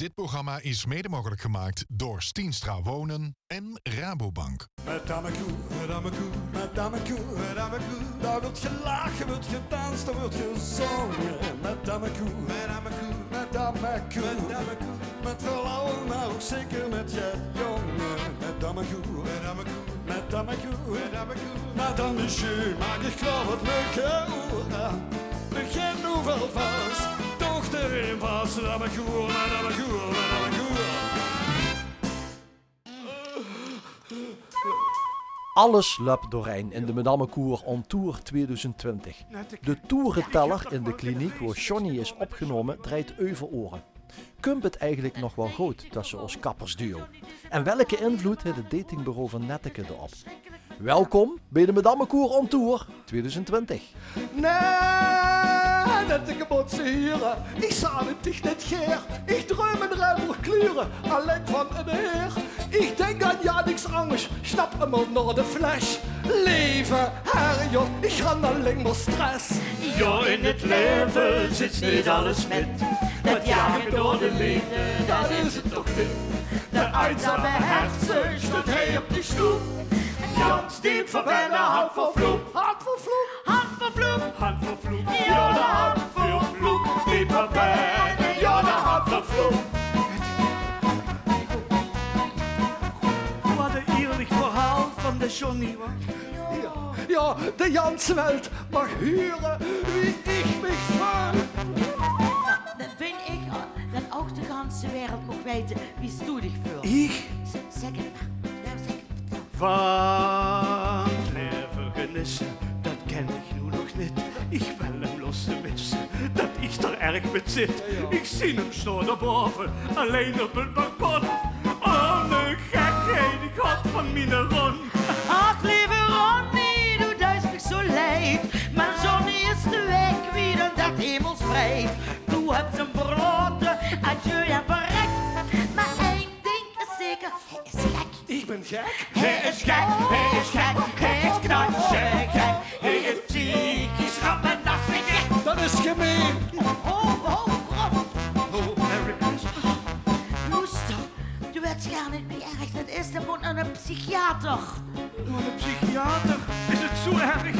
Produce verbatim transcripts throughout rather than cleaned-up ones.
Dit programma is mede mogelijk gemaakt door Stienstra Wonen en Rabobank. Met Damme Koer, met Damme Koer, met Damme Koer, met Damme Koer. Daar wordt gelachen, wordt gedanst, daar wordt gezongen. Met Damme Koer, met Damme Koer, met Damme Koer, met Damme Koer. Met verlauwen, maar ook zeker met jet jongen. Met Damme Koer, met Damme Koer. Met Damme Koer, met Damme Koer. Maar dan is je, maak ik klaar wat leuke oren. Begin noe wel vast, toch de rim vast. Damme Koer, met Damme Koer, met Damme Koer. Alles löp doorein in de Madammekoer on Tour tweeduizend twintig. De toerenteller in de kliniek wo Johnny is opgenome drejt euver ore. Kump 't eigelik nog waal good tösse os kappersduo? En welke invlood haet 't datingbureau van Netteke d'rop? Welkom bie de Madammekoer on Tour tweeduizend twintig. Nae, Netteke, botse hiere, ich zaan 't dich net gaer. Ich druim in Rijnborg klure, allein van eine heer. Ich dink aan, jao, niks angers, snap 'm al nao de fles. Leve Herrjot, ich han allein mer stress. Jao, in 't laeve zit neet alles mit. Det jage door de leefde, det is 't toch neet. De einzame hertse steit hie op de stoep. Jans deep van binne, hand vol vloep. Hand vol vloep. Hand vol vloep. Hand vol vloep. Jao, de hand vol vloep. Deep van binne, jao, de hand vol vloep. Wat ein ierlik verhaol van de Johnny, wa? Jao, jao, de Janse-welt. Mag hure wie ich mich veul. Noe, dan vinj ich, eh, det ouch de ganse wereld maag weite wie s doe dich veuls. Ich? Z-, zèk 't mer. Jao, zèk 't, vertèl. Van 't laeve genisse, det kin ich noe nog nit. Ich wil 'm losse wisse, det ich d'r erg mit zit. Jao, jao. Ich zeen 'm staon dao bove, allein op 't balkon. Oh, 'ne gekheid, ich haw van miene Ron. Ach, leve Ronnie, doe deis mich zo leid. Mer Johnny is de waeg kwiet en det hemelsbreid. Doe höbs 'm verlaote, adieu en verrek. Mer ein dink is zeker, hae is gek. Ich bön gek? Hae is gek, hae is gek, hae is knasjegek. Hae is psychisch rap en det is gek. Det is gemeen. Ho, ho, ho, Ron. Ho, Merry Christmas. Loester. Doe weits gaar neet wie erg det is. Det mót nao eine psychiater. Nao eine psychiater? Is 't zo erg?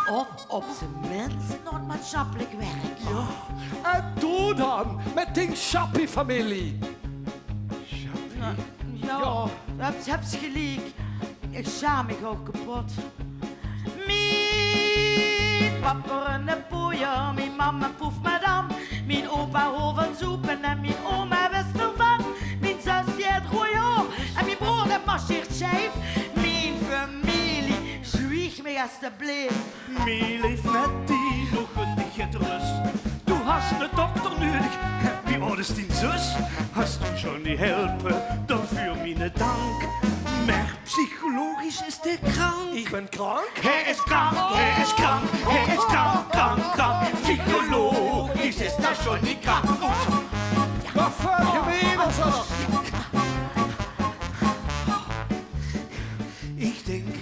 Of op z'n mins nao 't maatsjappelik werk. Jao. En doe dan, mit dien sjappie-familie. Sjappie? Jao, jao. Höbs, höbs geliek. Ich sjaam mich ouch kepot. Mien pap waor eine poojer, mien mam ein poefmadam, mien opa hoof van zoepe en mien oma wis d'rvan. Mien zös, die haet roej haor en mien broor, dae marcheert sjeif. Mien femilie, zwieg mich estebleef. Mien leef Nettie, noe gun ich dich rös. Doe has eine dokter nudig. Wie aad is dien zös? Has doe Johnny helpe, dan veur miene dank. Mer psychologisch is dae krank. Ich bön krank? Hae is krank, hae is krank, hae is krank, krank, krank. Psychologisch is dae Johnny krank. Waat veur gemene zak. Ich dink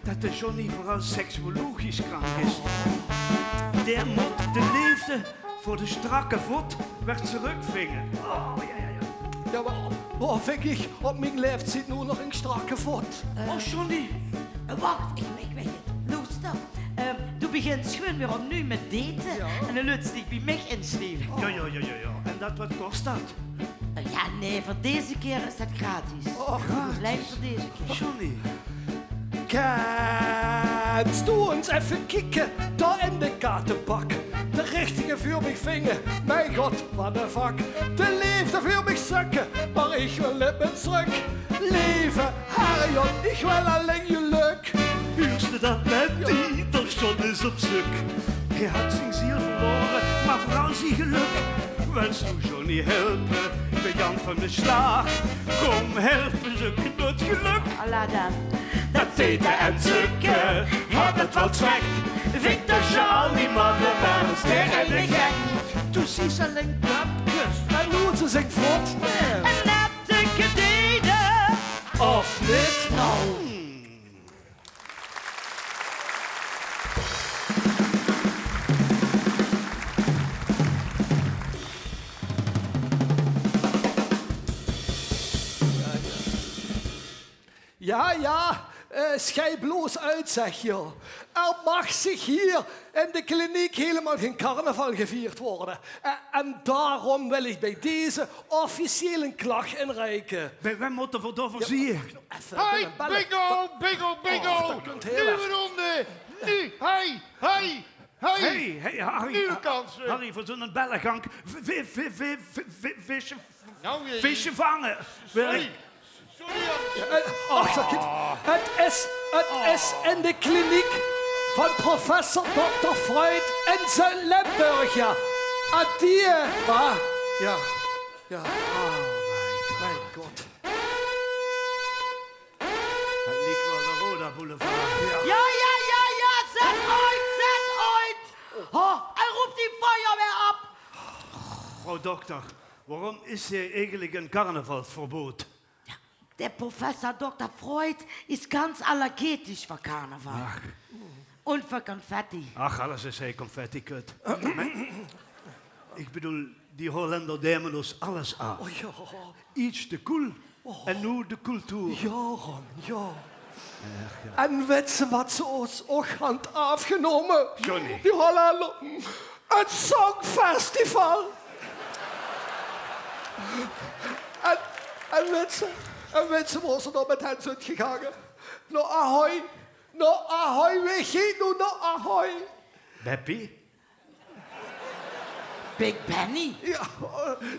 det de Johnny veural seksuologisch krank is. Dae mót de leefde veur de strakke vot weer trökvinge. Oh, jao, jao, jao. Jao, mer wo ving ich op mien laeftied noe nog eine strakke vot? Oh, Johnny. Eh, wach, ich, ich weit 't. Loester. Ehm, doe begins gewoon weer opnuuj mit date. Jao. En dan löts dich bie mich insjrieve. Jao, jao, jao, jao, jao. En det, waat kos det? Eh, jao, nae, veur deze kier is det gratis. Oh, gratis. Allein veur deze kier. Johnny. Kins doe ins effe kieke, dao in de kattebak? De richtige veur mich vinge, mien god, waat ein vak. De leefde veur mich zökke, mer ich wil neet mit trök. Leve Herrjot, ich wil allein gelök. Huurs doe det, Nettie? D'r John is op zök. Hae haet zien ziel verlaore, mer veural zien gelök. Wils doe Johnny helpe, bie Jan van de Slaag? Kóm, help ins, zök 't gelök. Alla dan. Det zètte en zökke, haet det waal trèk? Vink tösse al die manne mer ein staer en eine gek. Doe zuus allein pöpkes. En noe ze zich vot. En det te kedede. Of neet? Noe. Ja, ja, eh, schei bloos oet, zeg, joh. Er mag zich hier in de kliniek helemaal geen carnaval gevierd worden. Eh, en daarom wil ik bij deze officieel een klacht inreiken. Bij wem moeten we daarvoor zien? Effe belle. Bingo, bingo, bingo! Oh, dat klinkt heel erg. Nuuj ronde! Nuuj! Hey, hey, hey! Hey, hey, Harry. Nuuj kans, hè. Harry, veur zoe'n bellengank. V-, v-, v-, visje, visje vange. Sorry. Sorry, eh, ach, zeg het. Het is, het is in de kliniek van professor dokter Freud in Zuid-Limburg, ja. Adieu. Ah, ja. Ja. Ah, mijn god. Het liek wel de Roda Boulevard. Ja, ja, ja, ja, zet uit, zet uit. Ho, en roep die feuerweer op. Vrouw dokter, waarom is hier eigenlijk een carnavalsverbod? Ja, de professor dokter Freud is ganz allergetisch veur carnaval. Ach. En veur confetti. Ach, alles is hie confetti, kut. Maar, ik bedoel, die Holländer demen ons alles af. Oh, ja. Iets te koel. Oh. En nu de cultuur. Ja, Ron, ja. Ach, ja. En wits se wat ze ons ook han afgenomen? Johnny. Die Holländer. Het Songfestival. En, en wits se, en wits se wo ze dan met hen zunt gegangen? Naar Ahoy. Naar Ahoy, wie heet nu naar Ahoy? Beppie? Big Benny. Ja,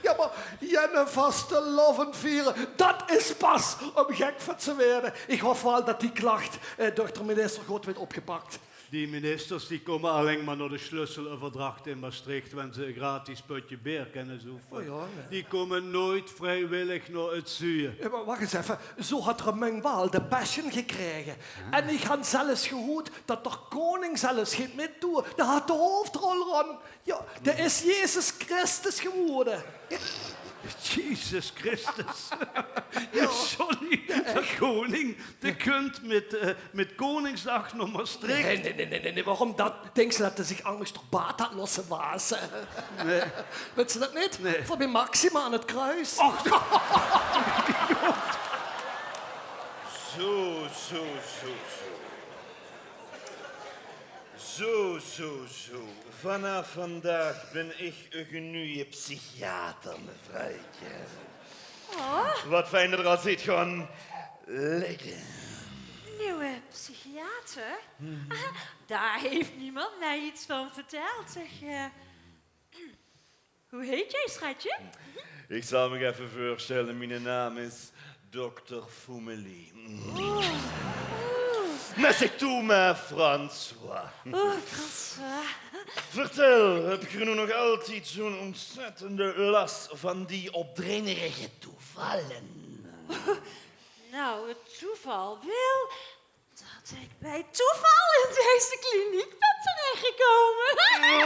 ja, maar jenne vastelovend vieren, dat is pas om gek van te worden. Ik hoop wel dat die klacht, eh, door de minister goed wordt opgepakt. Die ministers, die komen alleen maar naar de sleutelverdracht in Maastricht, waar ze een gratis potje beer kunnen zoeken. Oh ja, ja. Die komen nooit vrijwillig naar het zuiden. Ja, maar wacht eens even. Zo had Romain wel de Passion gekregen. Ah. En ik had zelfs gehoord dat de koning zelfs ging mitdoen. Die had de hoofdrol, Ron. Ja, die is Jezus Christus geworden. Jezus Christus. Ja. Sorry, de koning, die kunt met, eh, met Koningsdag naar Maastricht. Nee, nee, nee, nee, nee, nee. Waarom dat? Denkt ze dat hij zich anders toch baat had losse wazen? Nee. Weet ze dat niet? Nee. Voor bij Maxima aan het kruis. Och, zo, zo, zo, zo. Zo, zo, zo. Vanaf vandaag ben ik uw nieuwe psychiater, mevrouwtje. Oh. Wat fijn dat u al zit gaan liggen. Nieuwe psychiater? Daar heeft niemand mij iets van verteld, zeg. Eh, hoe heet jij, schatje? Ik zal me even voorstellen. Mijn naam is dokter Foemeli. Oh. Mais c'est tout, ma François. Oh, François. Vertel, heb je nu nog altijd zo'n ontzettende last van die opdringerige toevallen? Nou, het toeval wil dat ik bij toeval in deze kliniek ben terechtgekomen.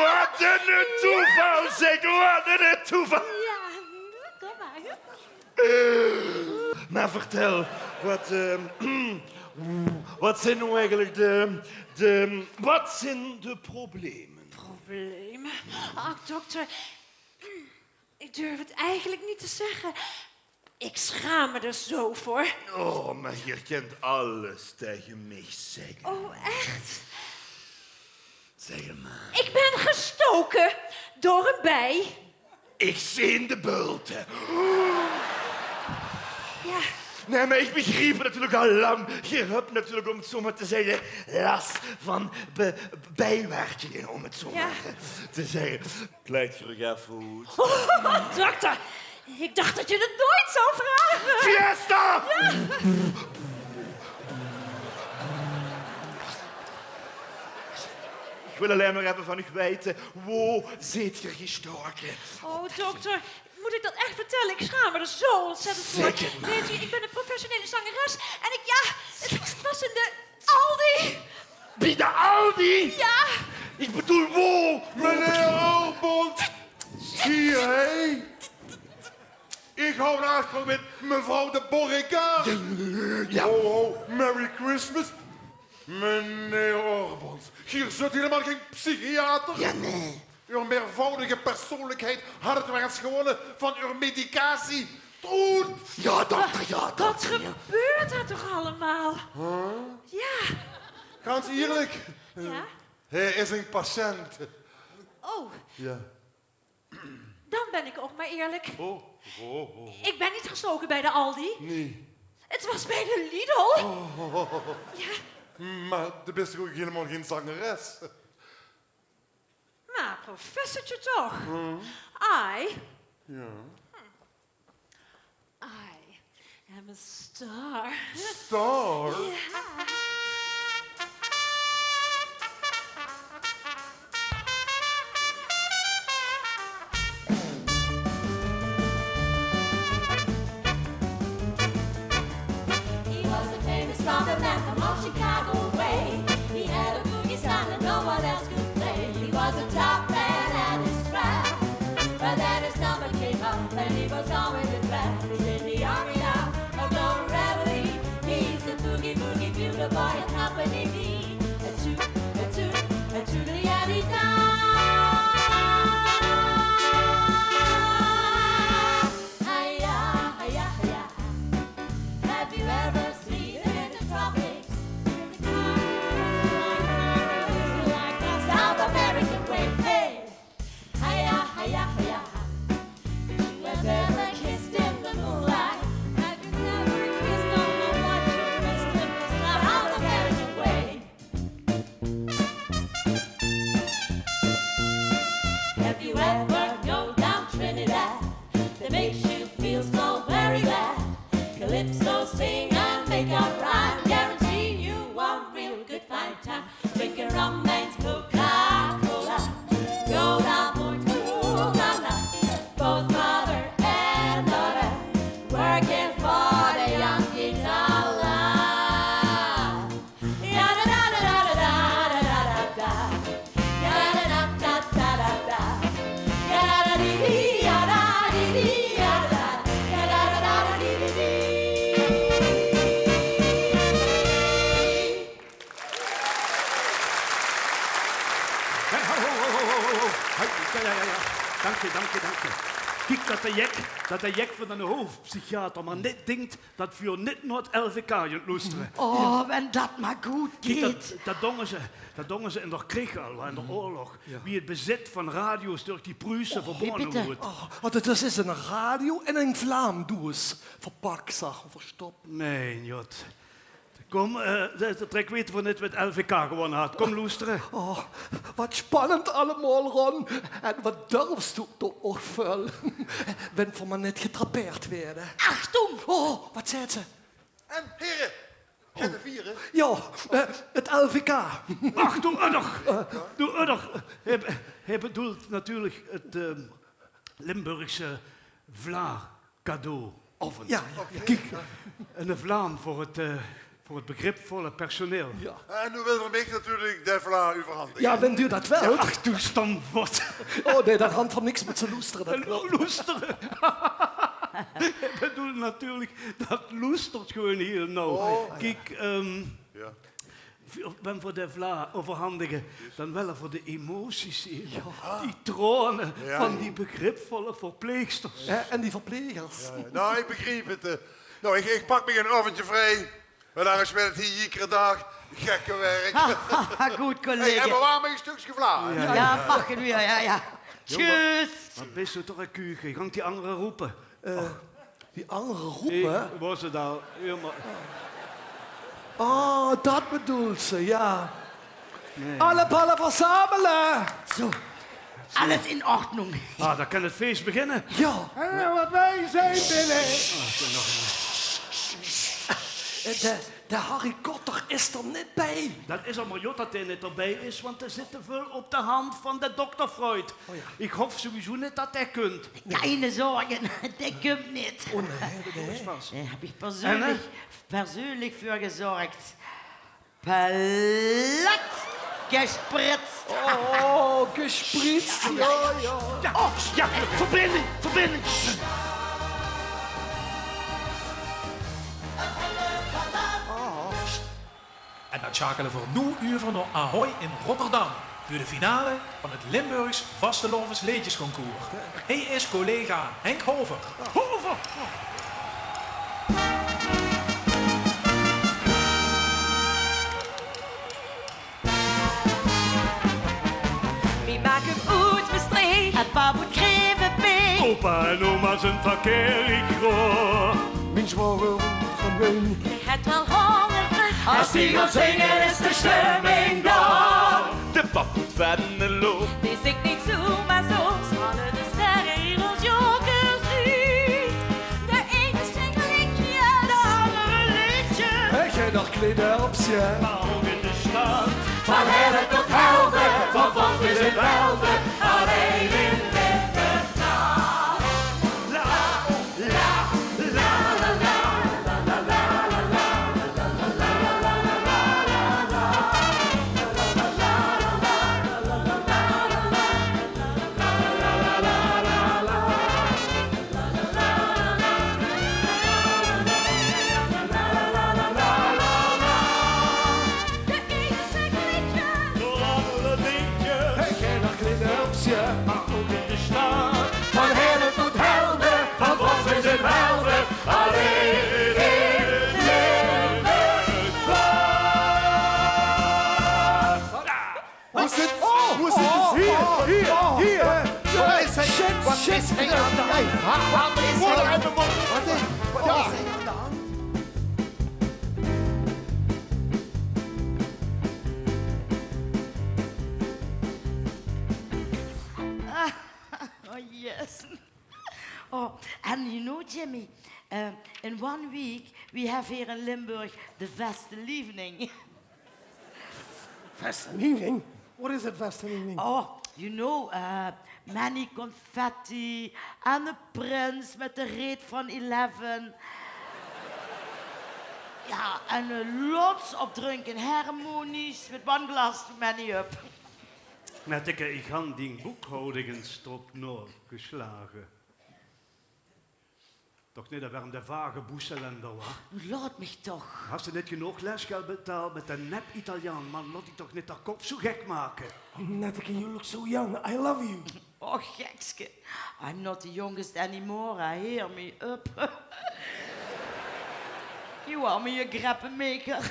Wat een toeval, zeg, wat een toeval. Ja, kom maar. Maar vertel, wat, ehm, wat zijn nou eigenlijk de, de, wat zijn de problemen? Problemen? Ach, dokter, ik durf het eigenlijk niet te zeggen. Ik schaam me er zo voor. Oh, maar je kunt alles tegen mij zeggen. Oh, echt? Zeg het maar. Ik ben gestoken door een bij. Ik zeen de bulten. Ja. Nee, maar ik begreep natuurlijk al lang. Je hebt natuurlijk, om het zo maar te zeggen, last van be-, bijwerkingen, om het zo maar te zeggen. Kleid je rug even goed. Oh, dokter, ik dacht dat je het nooit zou vragen. Fiesta! Ja. Ik wil alleen nog even van u weten, wo zit je gestoken? Oh, dokter, moet ik dat echt vertellen? Ik schaam me er zo ontzettend voor. Zeg het maar. Weet u, ik ben een professionele zangeres en ik, ja, het was in de Aldi. Bij de Aldi? Ja. Ik bedoel, wo? Meneer Oorbond. Hier, hè? Ik hou een afspraak met mevrouw de Borreka. Ja. Ho, ho, Merry Christmas. Meneer Oorbond, hier zit helemaal geen psychiater. Ja, nee. Uw meervoudige persoonlijkheid had het weer eens gewonnen van uw medicatie. Toen? Ja, dokter, ja, wat dokter, ja. Gebeurt d'r toch allemaol? Huh? Ja. Gans ierlik. Ja? Hae is ein patiënt. Oh. Ja. Dan ben ik ook maar eerlijk. Oh, oh, oh. Ik ben niet gestoken bij de Aldi. Nee. Het was bij de Lidl. Oh, oh, oh, oh. Ja. Maar de bent toch ook helemaal geen zangeres? Maar professortje toch? Hm. I. Ja. I am a star. Star? Ja. He was a famous trumpet man from off Chicago way. He had a boogie sound that no one else could play. He was a top man at his craft. But then his number came up and he was gone with the draft. He's in the army now, a global reveille. He's the boogie boogie bugle boy of Company B. A toot, a toot, a toodly and he died. Hiya, hiya, hiya. Have you ever seen in the tropics? South American way, hey. Hiya, hiya, hiya. Have you ever kissed in the moonlight? Have you ever kissed on the watch you missed in the sky? South American way. Have you ever gone down Trinidad? That makes you feel so very bad. Calypso sing and make a rhyme. Guarantee you one real good fine time. Drinking rum and Coca-Cola. Go down Port Coogangatta. Both father and daughter working for the Yankee dollar. Hei, ho, ho, ho. Hei, ja, ja, ja, ja. Dank je, dank je, dank je. Kiek, dat de jek, dat de jek van de hoofdpsychiater maar net denkt dat v'r neet nao 't L V K jont loestere. Oh, wen dat maar good geet. Kiek, dat, dat dongen ze, dat dongen ze in der krieg al, in der oorlog. Ja. Wie 't bezit van radio's door die Pruuse verbaonen woort. Oh, want 't is in 'n radio en 'n vlaamdoos verpak, zag, verstop. Nee, jot. Kom, eh, de, de trek wete v'r neet wie 't L V K gewonne had. Kom loestere. Oh, wat spannend allemaol, Ron. En wat durfs doe toch nog väöl. Wen v'r maar neet getrapeerd waere. Achtung! Oh, wat zaet ze? En here, get te viere. Ja, eh, 't L V K. Ach, doe udder. Doe udder. Hae, hae bedoelt natuurlijk 't, eh, Limburgse Vlaar cadeau. Of een, ja, ja, ja. Kiek, een Vlaam voor het, eh, voor het begripvolle personeel. Ja. En noe wille v'r 'm natuurlijk de Vlaar euverhandige. Ja, wen doe dat wel. Ja, ach, doe stamvot. Oh nee, dat hant van niks met ze loestere, dat klopt. Loestere. Ik bedoel natuurlijk, dat loestert gewoon hier nou. Oh. Kiek, ehm, ja. Wen v'r de Vlaar euverhandige, dan wille v'r de emoties zien. Ja. Die traone van die begripvolle verpleegsters. Hè, en die verplegers. Ja, ja. Nou, ik begriep het, eh. Nou, ik, ik pak mich een avondje vrij. Want anders werd het hier iedere dag gekkenwerk. Good, collega. Hey, en we waren met een stukje Vlaar. Ja, ja, pakken we, ja, ja. Tjus. Wat bist doe toch een kuge? Gank die andere roepen. Eh, die andere roepen? Ik was het al, helemaal. Oh, dat bedoelt ze, ja. Nee. Alle ballen verzamelen! Zo, alles in ordnung. Ah, dan kan het feest beginnen. Ja. En wat wij zijn binnen. Eh, de, de Harry Kotter is er niet bij. Dat is allemaal jot dat hij niet erbij is, want hij zit te veel op de hand van de dokter Freud. Oh ja. Ik hoop sowieso niet dat hij kunt. Keine Sorgen, dae kump neet. Oh nee, nee. Dae höb ich persoonlik, persoonlik veur gezorg. Plat gespritzt. Oh, gespritzt, ja, ja. Ja, oh, ja, verbinding, verbinding. En dan sjakele v'r noe euver nao Ahoy in Rotterdam. Veur de finale van het Limburgs Vastelaovesleedjesconcours. Hie is collega Henk Hover. Hover! Wie maak 'm oet Mestreech en pap oet Grevebeek? Opa en oma zien verkeer ich groot. Mien zwaoger woont in Beun. Dae haet waal honger, as die gaon zinge is de stemming dao. De pap oet Venlo. Dae zingt neet zomaar zo. Ze haole de sterre in ós jokers oet. De eine zingt e leedje, de angere leedje. Ich gaon nao Klein Örpsje. Mer ouch in de stad. Van helde tot helde, van vondst bis in velde. Allein in Limburg. Door alle liedjes. Hey, gein nog klein hulpje, maar ook in de stad. Van helde tot helde, van vondst bis in velde. Allein in Limburg. Wo is het? Wo is het? Hier, hier, hier. Wat is er? Wat is er aan de hand? Wat is, wat is er aan de hand? Oh, yes. Oh, and you know, Jimmy, uh, in one week we have here in Limburg the Vastelaovend. Vastelaovend? What is it, vastelaovend? Oh, you know, uh, many confetti and the prince met de reet van eleven. Ja, en, uh, lots of drunken harmonies with one glass too many up. Netteke, ich han dien boekhouding ins d'rop naogeslage. Toch neet, det waore de vage boeselender, wa? Laot mich toch. Has se neet genóg lesgeld betaald mit dae nep-Italiaan? Man, laot dich toch neet de kop zo gek make. Netteke, you look so young. I love you. Och, gekske. I'm not the youngest anymore, hè. Hear me up. You are me a greppenmaker.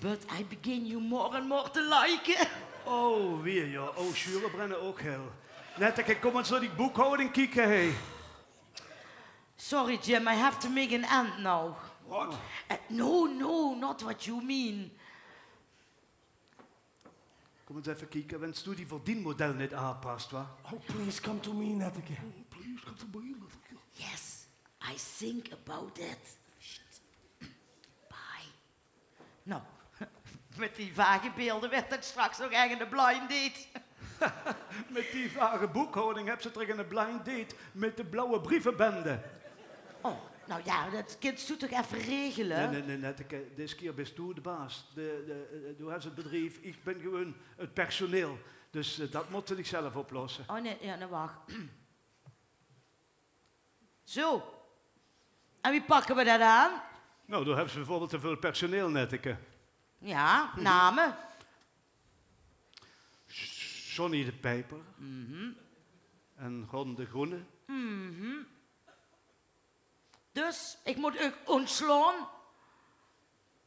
But I begin you more and more to like. Oh, weer, ja. Oh, sjuurebrenne ouch hel. Netteke, kóm ins nao die boekhouding kieke, hè. Sorry, Jim, I have to make an end now. What? Uh, no, no, not what you mean. Kóm ins effe kieke, wens doe die verdienmodel neet aanpast, wa? Oh, please come to me, Netteke. Oh, please come to me, Netteke. Yes, I think about it. Sst. Bye. Nou, mit die vage beelde wuuert 't straks nog ech 'ne blind date. Mit die vage boekhouding höbs se trök 'ne blind date mit de blauwe brievebende. Oh, nou ja, det kins doe toch effe regele? Nae, nae, nae, Netteke, eh, dis kier bis doe de baas. De, de, eh, doe höbs 't bedrief, ich bin gewoon 't personeel. Dus, eh, det mót se dich zelf oplosse. Oh nae, ja, dan wach. Zo. En wie pakke we det aan? Nou, doe höbs bieveurbeeld te väöl personeel, Netteke. Ja, name? Johnny de Pijper. Mhm. En Ron de Groene. Mhm. Dus, ich mót uch óntslaon?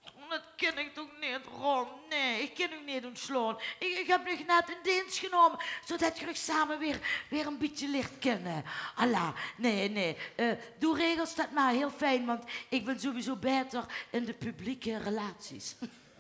Oh, det kin ich toch neet, Ron? Nae, ich kin uch neet óntslaon. Ich, ich höb uch net in deens genómme, zodet geer uch same weer, weer ein bietje leert kinne. Alla, nae, nae. Eh, doe regels det mer hiel fijn, want ich bin sowieso baeter in de publieke relaties.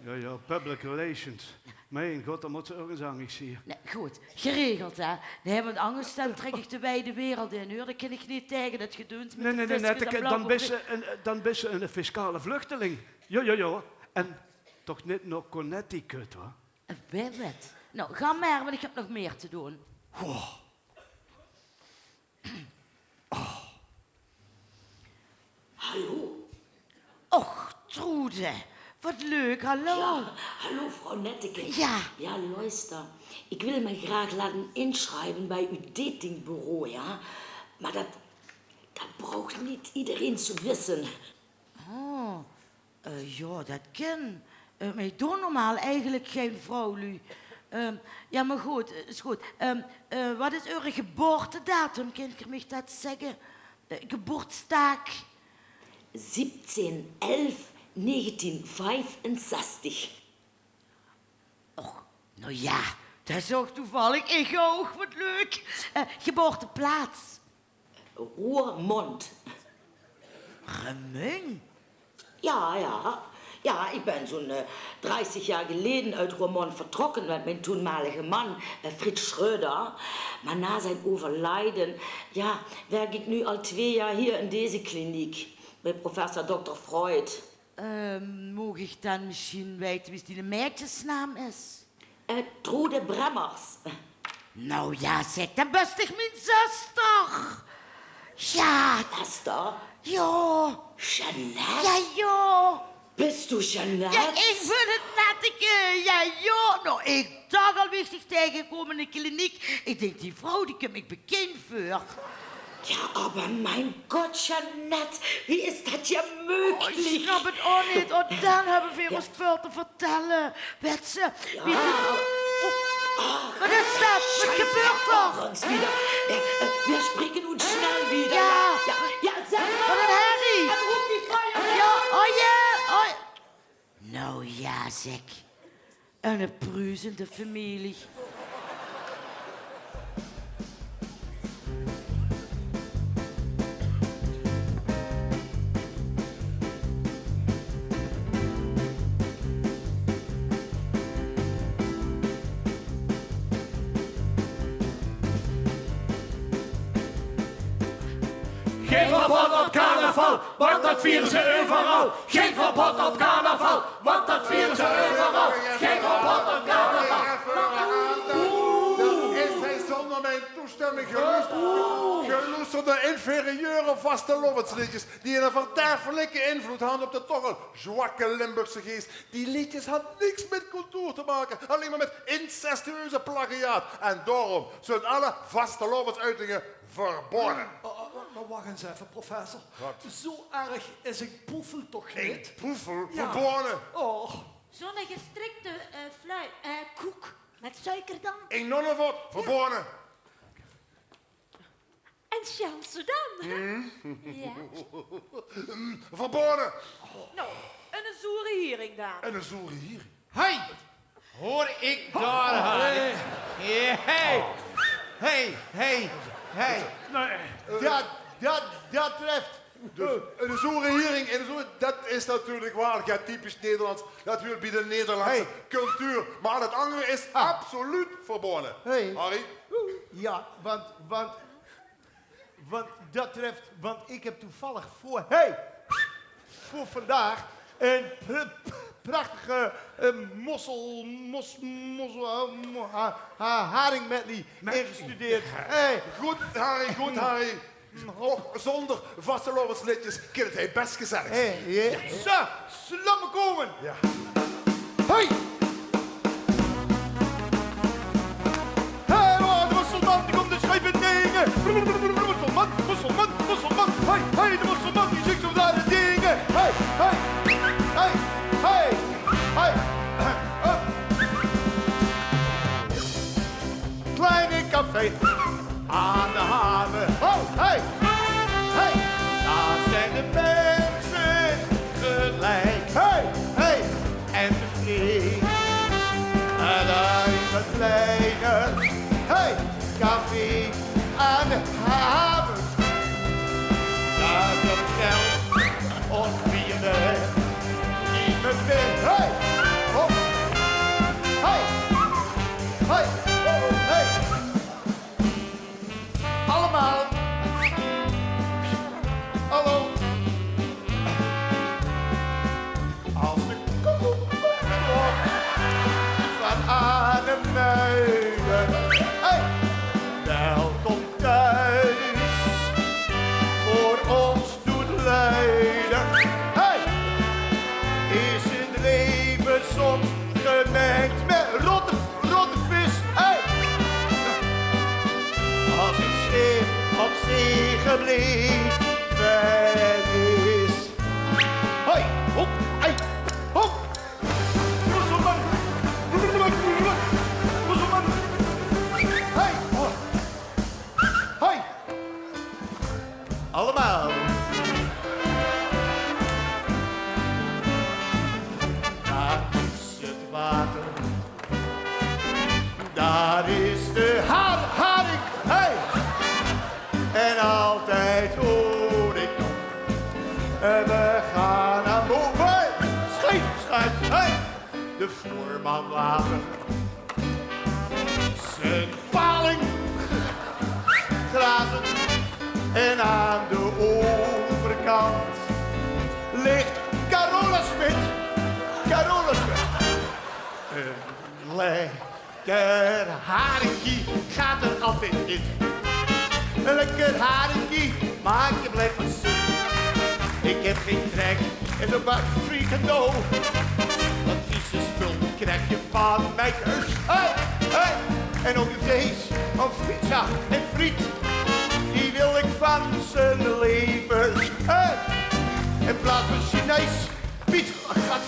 Ja, ja, public relations. Mien god, det mót se örges angers zeen. Nae, good. Geregeld, hè? Nae, want angers dan trèk ich de wiede wereld in, huur. Det kin ich neet taenge, det gedoons mit de fiskes en blauwe... Nae, nae, nae, dan bis se ein, eh, dan bis se ein fiscale vluchteling. Jo, jo, jo. En toch neet nao Connecticut, wa? Eh, wae weit. Nou, gaon mer, want ich höb nog mier te doon. Goh. Hallo? Och, Trude, wat leuk, hallo. Ja, hallo, vrouw Netteke. Ja. Ja, luister. Ik wil mij graag laten inschrijven bij uw datingbureau, ja? Maar dat, dat braucht niet iedereen te weten. Oh, eh, ja, dat kan. Eh, mer ich doon normaal eigelik gein vrouwluuj. Ehm, jao, mer good, eh, is good. Ehm, eh, waat is eure geboortedatum? Kint geer mich det zègke? Eh, geboortsdaag? Zeventien elf negentien vijfenzestig. Och, noe jao, det is ouch toevallig. Ich ouch, waat leuk. Eh, geboorteplaats? Roermond. Remunj? Jao, jao. Jao, ich bön zoe'n, eh, dreißig jaor geleje oet Roermond vertrokke mit miene toenmalige man, eh, Fritz Schröder. Mer nao zien euverlieje, jao, wèrk ich noe al twee jaor hie in deze kliniek bie professor dokter Freud. Ehm, maag ich dan mesjien weite wie diene maedjesnaam is? Eh, Trude Bremmers. Noe jao, zèk, dan bös dich mien zuster. Jao. Zuster? Jao. Jeannette? Jao, jao. Bös doe Jeannette? Jao, ich bön 't netteke. Jao, jao. Noe, ich dach al, wie ich dich taengekwaam in de kliniek. Ich dink, die vrouw, die kump mich bekind veur. Jao, aber mein Gott, Jeannette, wie is dat dan möglich? Oh, ich snap 't ouch neet. En dan höbbe veer ós väöl te vertèlle. Wèts se, wie die... Oh, waat is dat? Waat gebeurt d'r? Ons wieder. Eh, eh, wir sprechen uns schnell wieder. Jao. Jao, jao, zèk mer. Waat 'n herrie. En roep die vrouw. Jao, oh jee, oh. Noe jao, zèk. Eine pruzende femilie. Gein verbod op carnaval, want dat vieren ze euveral. Gein verbod op carnaval, want dat vieren ze euveral. Gein verbod op carnaval. Oeh. Is hij zonder mijn toestemming geloesterd, geloesterd door inferieure vastelaovesleedjes die een verderfelijke invloed hadden op de toch al zwakke Limburgse geest. Die leedjes hadden niks met cultuur te maken, alleen maar met incestueuze plagiaat. En daarom zijn alle vastelaovesuitingen verboden. Oh, oh, oh, mer wach ins effe, professor. Wat? Zo erg is 'ne poefel toch neet? 'Ne poefel? Jao. Verboden. Oh. Zo'n gestrikte, eh, fluit, eh, koek. Met suiker dan? 'Ne nonnevot? Verboden. En Sjanse dan? Jao. Verboden. Noe, en 'ne zoere hiering dan? En 'ne zoere hiering. Hei! Hoor ich dao, Harry? Hei! Hei, hei, hei. Dat, dat, dat treft. Dus, eh, de zoere hiering, eh, de zoere, dat is natuurlijk waal get typisch Nederlands. Dat huurt bie de Nederlandse cultuur. Mer al 't angere is absoluut verboden. Harry? Jao, want, want Want dat treft, want ik heb toevallig voor, hey, voor vandaag een pr-, pr-, prachtige, eh, mossel, mos-, mossel, eh, mo-, ha-, ha-, haring medley ingestudeerd. Hey. Good, Harry, good, Harry. Och, zonder vastelaovesleedjes kint 't hei bès gezellig. Hey, jao. Zo, laot mer kómme. Jao. Hey! Hey, oh, de mosselman, die kump de sjeip in nege. Mosselman, mosselman, mosselman. Hey, hey, de mosselman, die zingk zoe rare dinger. Hey, hey, hey, hey, hey. Kleine café aan de haven. Oh, hey, hey. Daar zijn de mensen gelijk. Hey, hey. En tevreden. En uit het leger. Hey, café aan de haven. Daar komt geld of wie je bent. Niet meer binnen. Hey, hop. Hey, hey, hey. Allemaal. Hallo. Als de koekoek klok van Arnhem-Muiden. Hey! Welkom thuis. Voor ons doet luiden. Hey! Is het leven soms gemengd met rotte, rotte vis? Hey! Als een schip op zee gebleven is. Hoi, hop, ei, hop. Daar is de har-, haring, hey! En altijd hoor ik nog, eh, we gaan naar boven. Hey! Scheet, schuit, hey! De voerman later zijn paling grazen. En aan de overkant ligt Carola Smit. Carola Smit. Een lekker haringkie gaat er altijd in. Een lekker haringkie maakt je blij van zin. Ik heb geen trek in de bak frikandel. Dat vieze spul krijg je van mij thuis. Hey, hey. En ook vlees of pizza en friet, die wil ik van zijn levers. Hey. In plaats van Chinees, pizza. Ach, gat.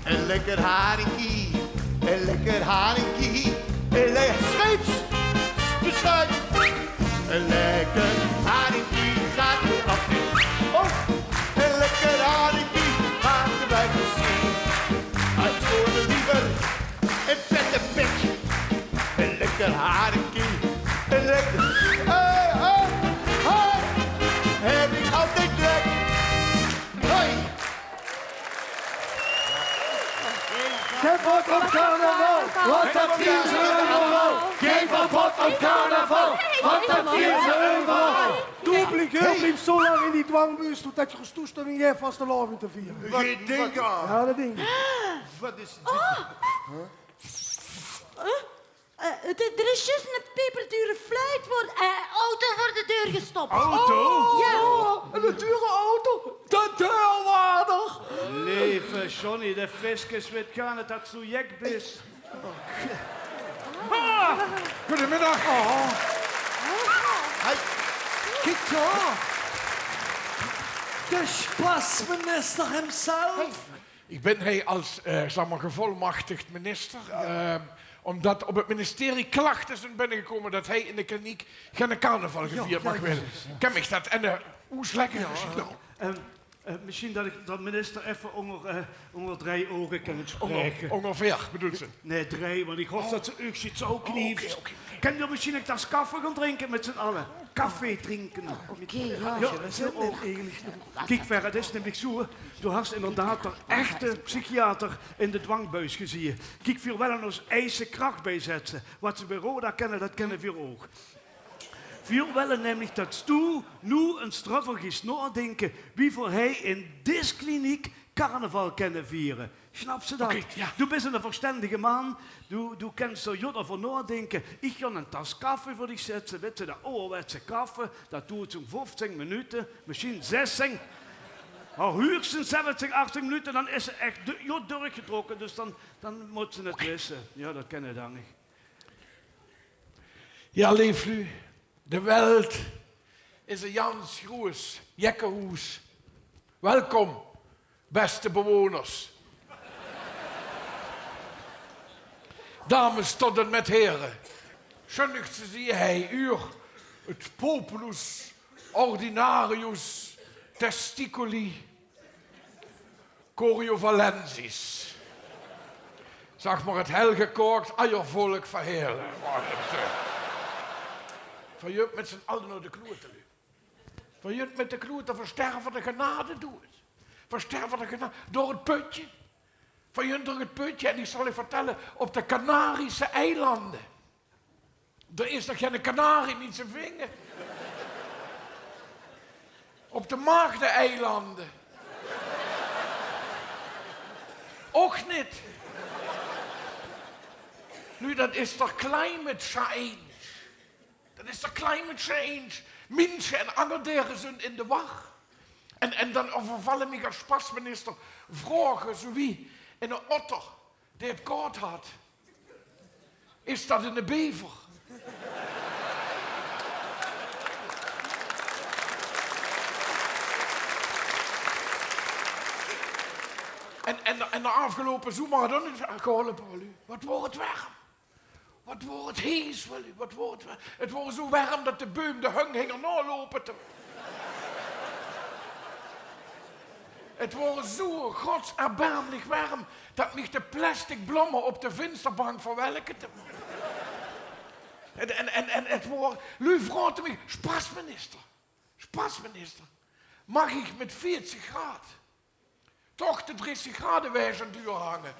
Een lekker haringkie, een lekker haringkie, een le-, scheepsbeschuit. Een lekker haringkie gaat er af. Oh, een lekker haringkie maken wij plezier. Uit voor de liever een vette pik. Een lekker haringkie, een lekker, hey, hey, hey, heb ik altijd trek. Hoi. Geen pot op carnaval, want dat vieren ze overal. Geen pot op carnaval, want dat vieren ze overal. Doe, blief, blief zo lang in die dwangbuis tot dat je ons toestemming geeft vastelaovend te vieren. Wat, wat, ja, dat dink ik. Wat is dit? Eh, het, er is juist een peperdure fluit voor, eh, auto voor de deur gestopt. Auto? Ja. Oh, een dure auto. De deurwaarder. Leve Johnny, de fiscus weet gaar neet dat se zoe jek bis. Ah! Goedemiddag. Oh. Hey. Kiek dao. De sjpasminister hemzelf. Hey. Ik ben hei als, eh, zeg maar, gevolmachtigd minister, eh, omdat op het ministerie klachten zijn binnengekomen dat hei in de kliniek geen carnaval gevierd mag worden. Ken ik dat? En, eh, hoe is lekker? Ehm, eh, misschien dat ik dat minister even onder, eh, onder drie ogen kan spreken. Onder veer, bedoelt ze? Nee, drie, want ik hoop dat ze ook zoiets ook niet. Oké, oké. Kan je misschien een tas koffie gaan drinken met z'n allen? Koffie drinken. Oké, ja. Ja, ja, heel hoog. Kiek, Vera, het is nämlich zoe, hè. Du hast inderdaad d'r echte psychiater in de dwangbuis gezieë. Kiek, veer wille ós eise kracht bijzette. Wat ze bij Roda kenne, dat kenne veer ouk. Veer wille nämlich dat doe noe ins dreuver geis naodinke wie veer hei in dis kliniek carnaval kenne viere. Snaps se dat? Oké, ja. Doe bis eine verstendige man, doe, doe kens d'r jot euver naodinke. Ich gaon ein tas kaffee veur dich zètte, wits se, de awwerwetse kaffee, dat doert zoe'n vieftien minute, mesjien zestien, mer huuegstens zeventien, achttien minute, dan is 'r ech du-, jot durchgetrokke, dus dan, dan mot se 't wisse. Ja, dat ken ich dan neet. Ja, leef luuj, de welt is ein gans groeës jekkehoes. Welkom, beste bewoners. Dames tot en met here. Sjun dat se hei uur het populus ordinarius testiculi Coriovalensis. Zeg maar het helgekookt eiervolk van Heerlen. Van junt met z'n allen nao de kloete, luuj. Van junt met de kloete versterven de genade doet. Versterven de genade door het putje. Van junt door het putje. En ik zal u vertellen, op de Canarische eilanden D'r is toch geine kanarie mie te vinge? Op de Maagdeneilande ouch neet. Noe, dat is toch climate change? Dat is toch climate change? Minsje en anger dere zunt in de war. En, en dan euvervalle mich es sjpasminister vraoge zoe wie eine otter dae 't kaod hat. Is dat eine bever? En, en, en d'r aafgeloupe zomer hat ouch neet geholpe, wèl u. Wat woor 't werm. Wat woor 't hees, wèl u. Wat woor 't werm. 't Woor zoe werm dat de beum de hung hinger naoloupe. 't Woor zoe godserbarmlich werm dat mich de plastic blomme op de vinsterbank verwelkte. En, en, en, en 't woor, luuj vroge mich: "Sjprasminister, sjprasminister, maag ich mit veertig graad toch de drie sigarettewesj aan de deur hange?"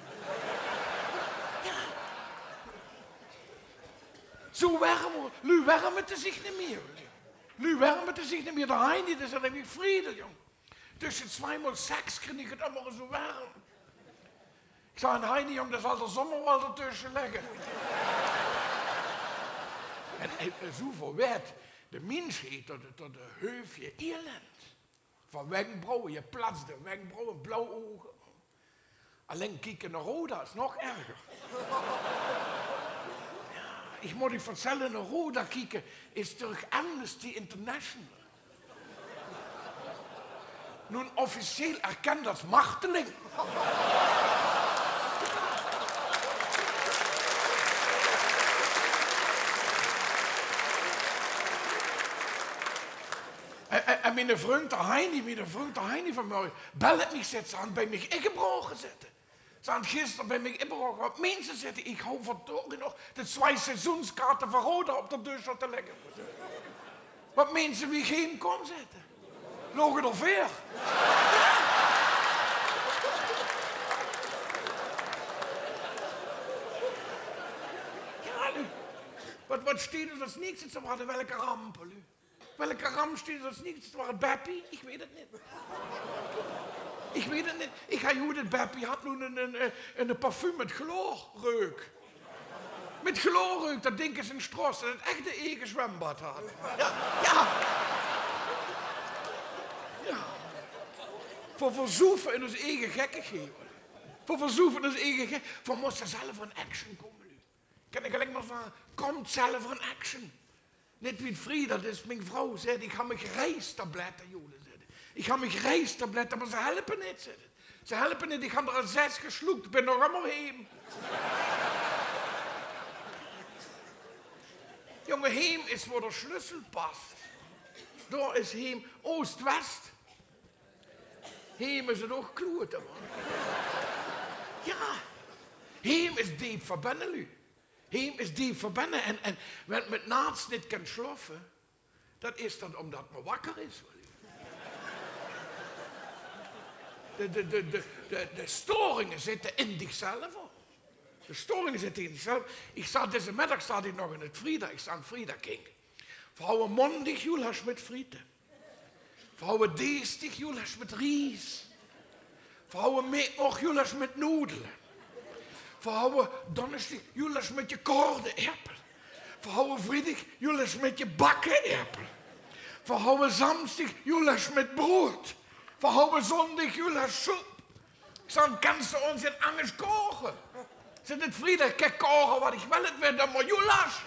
Zoe werm, luuj wermte zich neet mier. Luuj wermte zich neet mier. De Heini, dae zag: "Ich Friedel, jóng, tösje twiemol seks krieg ich 't ummer zoe werm." Ich zag: "Heini, jóng, dae zal de zónne waal d'r tösje lègke." En, en zoe verweert de minsjheid tot, tot e heufje elend. Van wenkbrauwe, geplatsde wenkbrauwe, blauw ouge. Allein kieke nao Roda is nog erger. Jao, ich mót uch vertèlle, nao Roda kieke is durch Amnesty International noe officieel erkend es marteling. En, en, en miene vrundj de Heini, miene vrundj de Heini van mich, belt mich, zaet 'r, ze hant bij mich ingebraoge, zaet 'r. Ze hant gister bij mich ingebraoge. Wat meins se, zaet 'r, ich haw verdorie nog de tswai seizoenskaarte van Roda op d'r dösj laote lègke. Wat meins se wie ich heem kaom, zaet 'r. Loge d'r veer. Jao, luuj. Wat, wat steit d'r es näökste? Ze hadde welke ramp, luuj. Welke ramp steit d'r es näökste? Waor 't Beppie? Ich weit 't neet. Ich weit 't neet. Ich höb gehuurd det Beppie haet noe ein, ein, ein, ein parfum mit chloorreuk. Mit chloorreuk, det dink is in Stross, det 't ech e eige zwembad haet. Jao, jao. Jao. Veur verzoefe in ós eige gekkigheid. Veur verzoefe in ós eige gek-, veur móste zelf in action kómme, luuj. Kan ich allein mer zègke, kómp zelf in action. Net wie 't Frieda, det is mien vrouw, zaet: "Ich haw mien reistablette, Jule," zaet 't. "Ich haw mien reistablette, mer ze helpe neet," zaet 't. "Ze helpe neet, ich haw d'r al zès gesloek, ich bön nog ummer heem." Jónge, heem is wo d'r sleutel pas. Dao is heem. Oost-West. Heem is 't ouch klote, man. Jao. Heem is deep van binne, luuj. Heem is deep van binne en, en wen 't mit nachts neet kan sjlaofe, det is dan ómdet me wakker is. De, de, de, de, de, de storinge zitte in dich zelf, huur. De storinge zitte in dich zelf. Ich zaot, deze middig zaot ich nog in 't Frieda, ich zaot Frieda kinke. V'r hawwe maondig Julasch mit friete. V'r hawwe dinsdig Julasch mit ries. V'r hawwe mittwoch Julasch mit noedele. V'r hawwe donnesdig Julasch mit gekookde erpel. V'r hawwe vriedig Julasch mit gebakke erpel. V'r hawwe samsdig Julasch mit brood. V'r hawwe zóndig Julasch soep. Ich zag: "Kans se ós neet angesj kaoke?" Zaet 't: "Frieda, ich kaok kaoke wat ich wil, 't weurt ummer Julasch."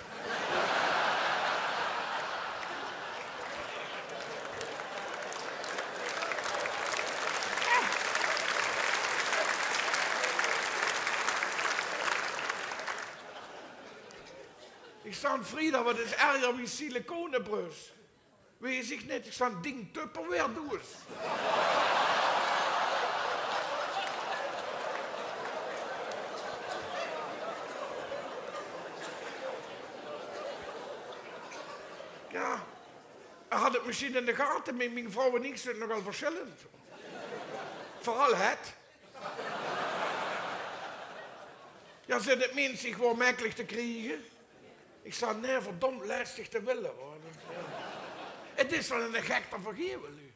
Ich zag: "Frieda, wat is erger wie siliconebrös?" Weit ich neet, ich zag: "Ding Tupperware-doeës." Jao, hae haet 't mesjien in de gate, mer mien vrouw en ich zeen nogal versjillend. Veural het. Jao, zaet 't: "Meins se, ich waor mekkelik te kriege?" Ich zag: "Nae, verdómp lestig te wille, huur." Het is waal eine gek te vergaeve, luuj.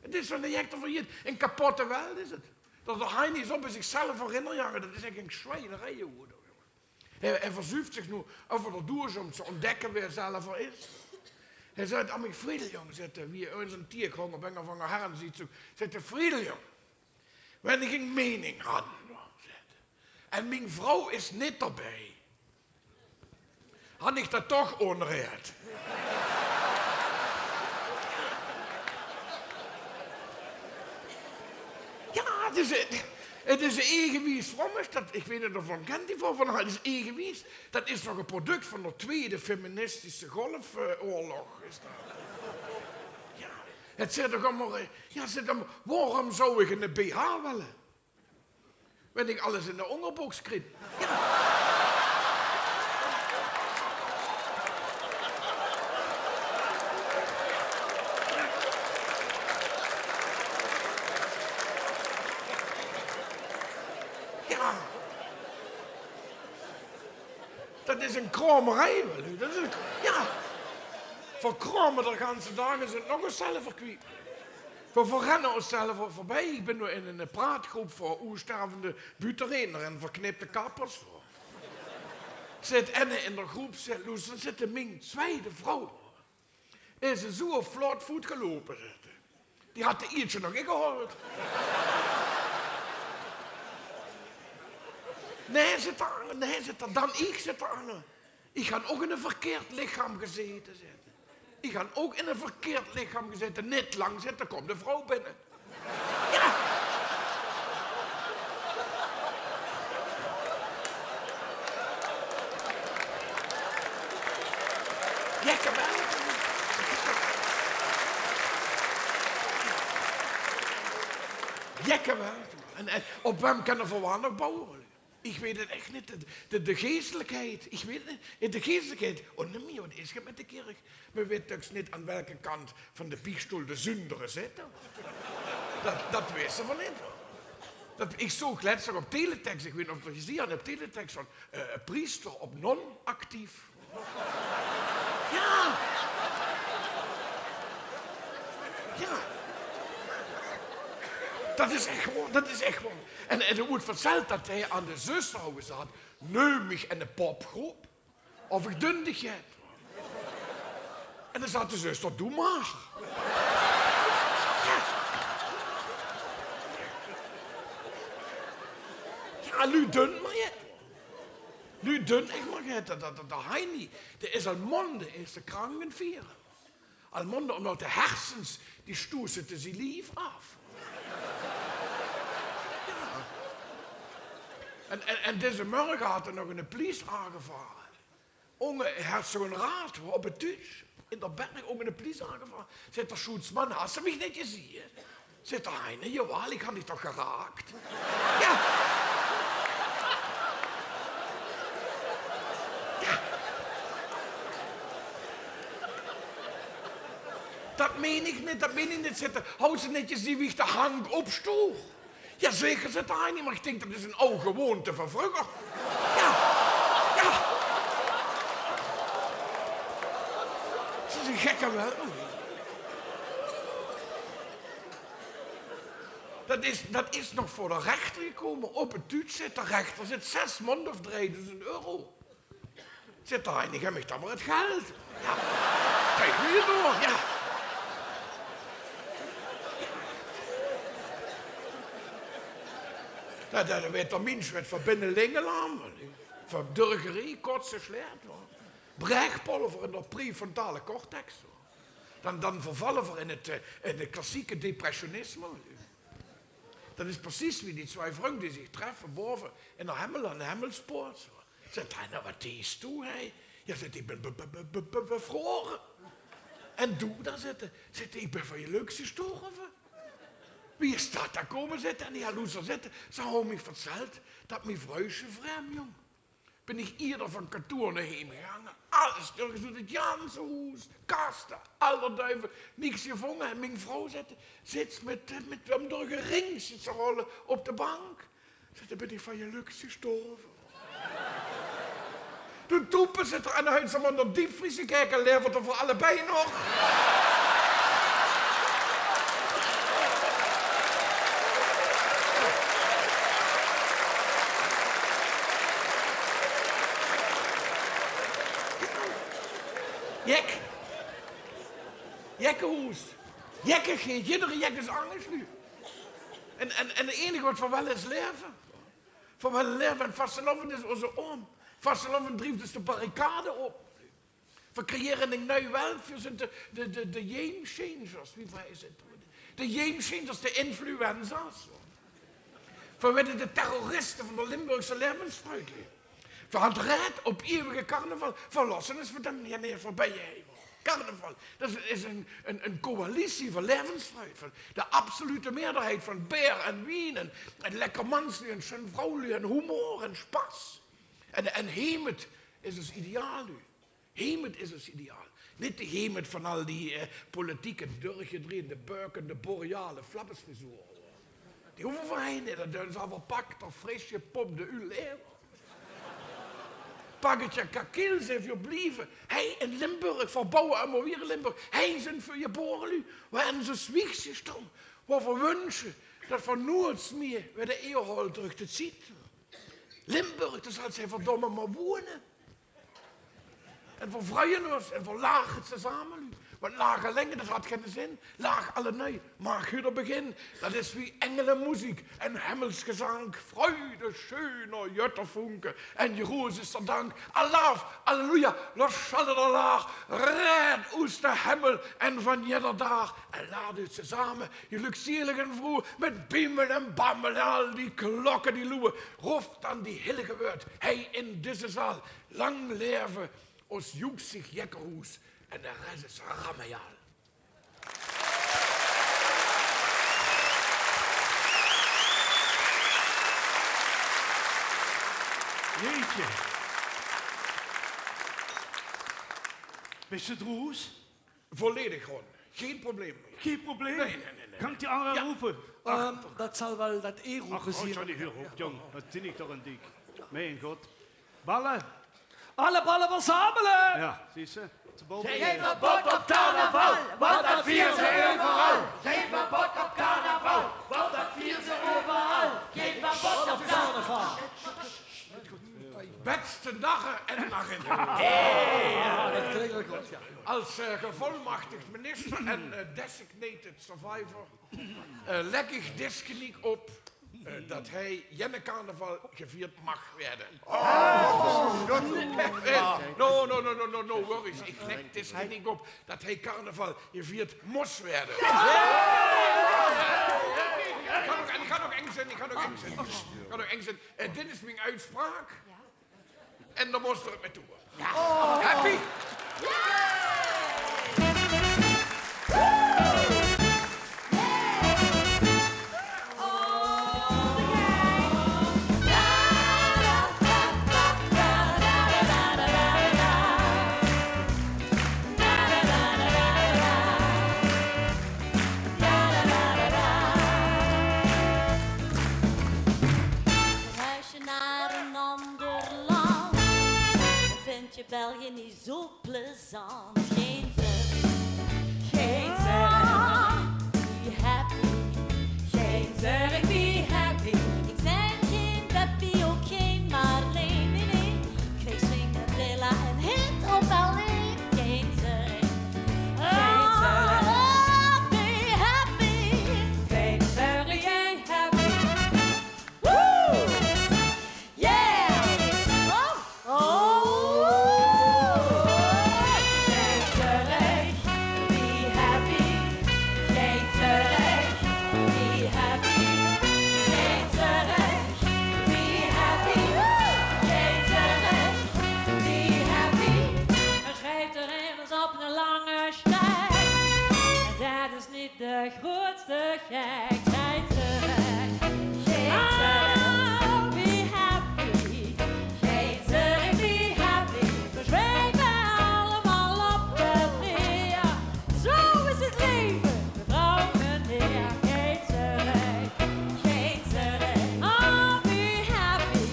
Het is waal eine gek te vergaeve. Ein kapotte welt is het. Det de Heini zich op zichzelf herinnert, jao, det is ech ein sjwienerij, huur. Hae, hae verzuuft zich noe euver de doeës óm te óntdèkke wae hae zelf is. Hae zaet aan mich: "Friedel, jóng," zaet 'r, wie ós ein tiek hónger bènger van de herren ziet, zoe, zaet 'r: "Friedel, jóng, wen ich ein mening han," zaet 'r, "en mien vrouw is neet d'rbie, han ich det toch ónreed." Jao, het is, het is eige wies vrommes, det, ich weit neet of geer 't kint, die vrouw van Heini, is eige wies. Det is nog ein product van de twiede feministische golfoorlog, is det. Jao. Het zit toch allemaal, eh, ja, zit allemaal, waarom zou ik een B H willen? Wen ik alles in de óngerboks kriet. Ja. Dat is een kramerij, wel. Dat is een, ja. Verkramen de ganse daag is het nog eens zelf verkwiet. V'r verrenne ós zelf al veurbie. Ich bin noe in 'n praatgroep veur oetstervende buuttereedner en verknipte kappers. Zit enne in de groep, zit Loes, dan zit mien twiede vrouw. Is ze zoe vlot voet geloupe, zit. Die had de iertje nog ingehaold. Nee, zit er, nee, zit er, dan ich, zit er. Ich han ouch in e verkeerd lichaam gezete, zit. Ich han ouch in e verkeerd lichaam gezete. Nit lang, zit, dan kump de vrouw binne. Ja. Jekke wel. Jekke wel. En, en op wem kan de verwaanding bouwe? Ich weit 't ech nit. De, de, de geestelikheid, ich weit 't nit. De geestelikheid, oh nee, mien, wat is 't mit de kirk? Me weit toch nit aan welke kant van de biechtstoel de zundere zitte. Dat, dat wisse v'r nit. Dat, ich zoog lets nog op teletext, ich weit nit of geer dat gezeen hat, op teletext van, eh, priester op non-actief. Ja. Ja. Dat is ech waor, dat is ech waor. En, en d'r woort verteld dat hae aan de zuster hauw gezag: "Neum mich in de popgroep, of ich dun dich jet." En dan zag de zuster: "Doe mer." Ja. Ja, luuj, dun mer jet. Luuj, dun ech mer jet. Dat, dat, dat, dat Heini, dae is al maonde in de krankenvier. Al maonde, ómdat de hersens, die stoese te zie lief aaf. Ja. En, en, en deze mörge hat 'r nog 'ne plies aangevalle. Ónge Herzogenrath, op 't Duuts, in der Berg, ónge 'ne plies aangevalle. Zit d'r: "Schutzmann, hast du mich nit gezeen?" Zit d'r: "Heini, jawaal, ich han dich toch geraakt." Ja. Ja. Dat mein ich nit, dat mein ich nit, zit d'r. "Hast du nit gezeen, wie ich de Hank opstoog?" "Jazeker," zit d'r, "Heini, mer ich dink dat is 'n aw gewoonte van vreuger." Ja. Ja. Dat is 'n gekke wel. Dat is, dat is nog veur de rechter gekómme. Op 't Duuts, zit d'r, rechter, zit, zes maond of driedoezend euro. Zit d'r: "Heini, gaef mich dan mer 't geld." Ja. Kiek, wie door, ja. Ja, dan weit d'r minsj, weit van binne lingelam, van durgerie, kotse, slecht, hoor. Brechpolver in de prefrontale cortex, hoor. Dan, dan vervalle v'r in 't, eh, in 't klassieke depressionisme. Dat is precies wie die tswai vrung die zich treffe bove in de hemel, aan de hemelspoort. Zit d'r: "Nou, wat deis doe, hè?" "Ja," zit d'r, "ich bin be-, be-, be-, be-, be-, bevrore." "En doe dan?" zit d'r. Zit d'r: "Ich bin van je lök gestorve." "Wie is dat dan kómme?" zit d'r. "En ja, loester," zit d'r, "ze hauwe mich verteld dat mien vruisje vrem jóng. Bin ich ieëder van kantoor nao heem gegange. Alles durchgezocht, 't ganse hoes, kaste, allerduive, niks gevónge. En mien vrouw," zit d'r, "zit mit, mit, mit, mit de ring zit ze te rolle op de bank." Zit d'r: "Bin ich van je lök gestorve." Doe toepe, zit d'r, en dan haet ze 'm in de diepvries gekeke, levert d'r veur allebei nog. Jek. Jekkehoes. Jekkigheid. Jiddere jek is angesj noe. En, en, en 't einige wat v'r wèlle is leve. V'r wèlle leve en vastelaovend is ózze oom. Vastelaovend drief dus de barricade op. V'r creëre 'n nui welt, v'r zint de, de, de, de game changers, wie v'r hei zint. De game changers, de influencers. V'r weëde de terroriste van de Limburgse levensvreugde. V'r hant reed op ieuwige carnaval, verlossen is veur den, ja, nee, veurbij hei. Carnaval, dat is, is ein, ein, ein coalitie van laevesvreud, van de absolute meerderheid van beer en wien en, en lekker mansluuj en sjun vrouwluuj en humor en sjpas. En, en Hemet is ós ideaal noe. Hemet is ós ideaal. Neet de Hemet van al die, eh, politieke durchgedreejde, beukende, boreale flabbesfrisuur. Die hove v'r hei neet, dat is al verpak door frisje pop de Uleer. Pakketje kakils en v'r blieve hei in Limburg, v'r bouwe ummer weer Limburg. Hei zint v'r jebore, luuj. V'r hant ós wieg sjtong, wo v'r wunsje dat v'r noeats mieë weer de Eeuwholt trök te zeen. Limburg, dao zal ze verdomme mer wone. En v'r vreuie ós en v'r lache tsezame, luuj. Want lache allein, dat hat geine zin. Lach allenui, maag huuj begin. Dat is wie engelemoeziek en hemmelsgezank. Freude, schöner Götterfunke en Jeruus is der Dank. Alaaf, Alleluja, los schalle der Laach. Red us der Hemmel en van jedder Daag. En laot us tsezame, jlökselige Vruuj, mit Bimmel en Bammel en al die Klokke die loeë, rof dan die hillige wäörd hei in dizze zaal. Lang laeve ós joeksig jekkerhoes en de res is rammejaal. Jeetje. Bis se droes? Volledig rond. Gein probleem mieë. Gein probleem? Nae, nae, nae, nae. Kan ich die angere rope? Ehm, dat zal waal dat E-rope zeen. Ach, Johnny, huur op, jóng. Wat zeen ich toch ein diek. Mien god. Balle. Alle balle verzamele! Jao, zuus se? Gein verbod op carnaval, want dat viere ze euveral. Gein verbod op carnaval, want dat viere ze euveral. Gein verbod op carnaval. Bètste nache en narrinne. Ah, dat klinkt good, jao. As, eh, gevolmachtigd minister en, eh, designated survivor, eh, lèk ich dees keniek op, eh, dat hei jenne carnaval gevierd maag waere. Oh, eh, no, no, no worries. Ich lèk dees keniek op dat hei carnaval gevierd mós waere. Ich kan nog, ich kan nog eng zin, ich kan nog eng zin. Ich kan nog eng zin. Eh, dit is mien oetspraok. En dan mós se 't mit doon. Happy? Verhuis je naar een ander land, dan vind je België niet zo plezant. Geen zin, geen zin, be happy. Geen zörg, be happy. Ik zijn geen Beppie, ook geen Marleen, nee, nee. Ik kreeg swingende villa en hit op L A. Geen zörg, geen zörg. Ah, be happy. Geen zörg, be happy. Woo! Yeah! Oh! Oh! Geen zörg, be happy. Geen zörg, be happy. Geen zörg, be happy. Geen zörg, be happy. Rijdt er ergens op een lange stijg. En dat is niet de grootste gekheid. Geen zörg. Ah, be happy. Geen zörg, be happy. We zweven allemaal op en neer. Zo is het leven, mevrouw, meneer. Geen zörg. Geen zörg. Oh, be happy.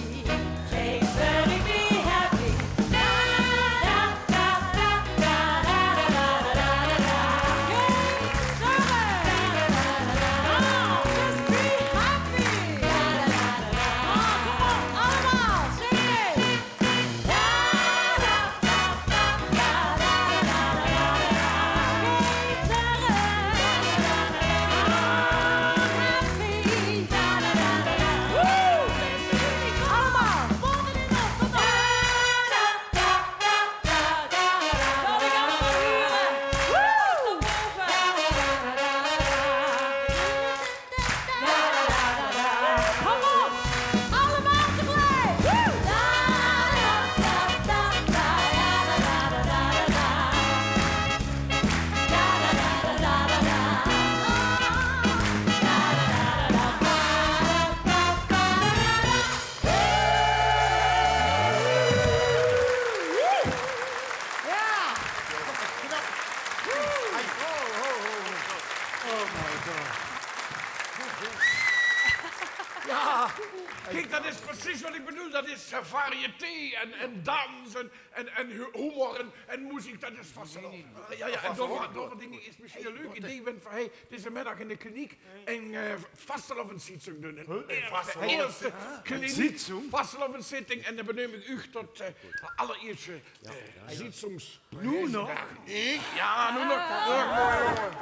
Geen zörg, be happy. Da, da, da. Geen zörg. Oh, variété en, en dans en, en, en hu-, humor en, en meziek, det is vastelaovend. Jao, jao, en dao, dao dink ich, is mesjien ein leuk idee, want v'r höbbe deze middig in de kliniek ein, eh, vastelaovendszitting doon. Ein, ein eerste kliniek vastelaovendszitting. En dan beneum ich uch tot, eh, de allerierste, eh, zitting. Noe nog? Ich? Jao, noe nog.